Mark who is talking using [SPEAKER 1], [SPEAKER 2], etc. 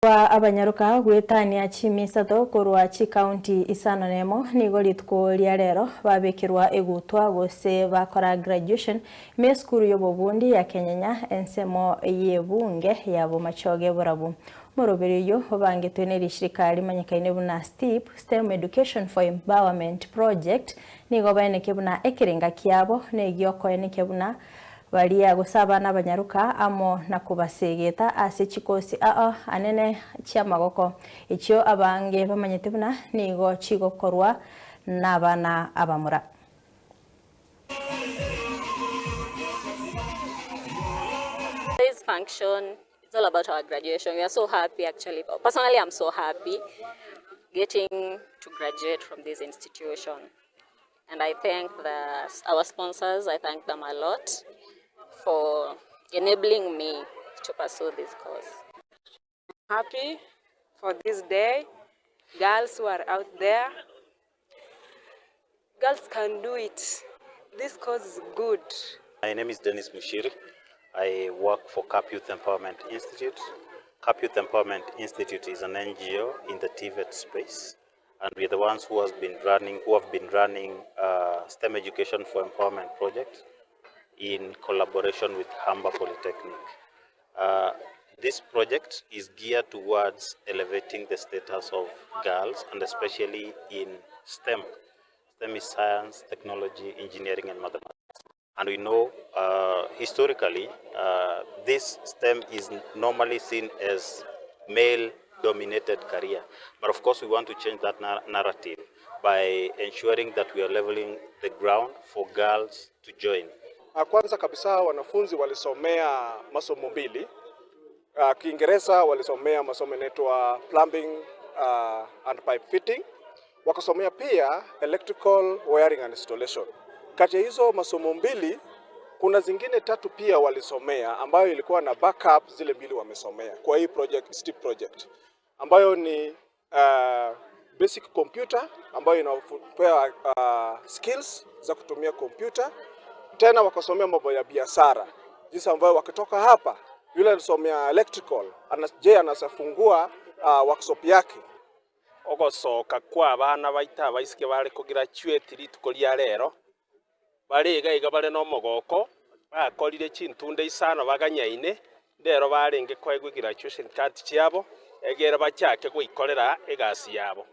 [SPEAKER 1] Kwa abanyaroka goetania chimisato korwa chikaunti isano nemo nigo rituko ria rero babekirwa egutwa gose bakora graduation ime esukuru y'obobundi ya Kenyenya ensemo y'ebunge ya Bomachoge Borabu. Omoroberi oyio obangetwe ne rishirika rimanyekaine buna STEEP, STEM Education for Empowerment Project, nigo baeneke buna ekerenga kiabo negiokoenekia buna Baria gose abana abanyaroka amo na kobasegeta ase chikosi ao anene chi'amagoko, echio abange bamanyete buna nigo chigokorwa nabana abamura.
[SPEAKER 2] Today's function it's all about our graduation. We are so happy actually. Personally, I'm so happy getting to graduate from this institution. And I thank the, our sponsors, I thank them a lot for enabling me to pursue this course.
[SPEAKER 3] Happy for this day. Girls who are out there, girls can do it. This course is good.
[SPEAKER 4] My name is Dennis Mushiri. I work for CAP Youth Empowerment Institute. CAP Youth Empowerment Institute is an NGO in the TVET space. and we are the ones who has been running who have been running uh, STEM Education for Empowerment project in collaboration with Humber Polytechnic. Uh, this project is geared towards elevating the status of girls and especially in STEM. STEM is science, technology, engineering, and mathematics. And we know uh, historically, uh, this STEM is normally seen as male-dominated career. But of course, we want to change that narrative by ensuring that we are leveling the ground for girls to join.
[SPEAKER 5] Ah, kwanza kabisa wanafunzi walisomea masomo mbili. Ah, Kiingereza walisomea masomo inaitwa plumbing uh, and pipe fitting, wakasomea pia electrical wiring and installation. Kati ya hizo masomo mbili kuna zingine tatu pia walisomea ambayo ilikuwa na backup zile mbili wamesomea kwa hii project, STEEP project ambayo ni uh, basic computer ambayo inapea uh, skills za kutumia kompyuta. Tena wakasomea mambo ya biashara, jinsi ambayo wakitoka hapa, yule alisomea electrical ana, je anaweza uh, workshop yake
[SPEAKER 6] Ogosoka kw'abana baito abaiseke bare kograduate rituko ria rero, bare iga iga bare nomogoko, bakorire chintunda isano baganyaine, ndero barenge koegwa egraduation card chiabo, egere bachake goikorera egasi yabo.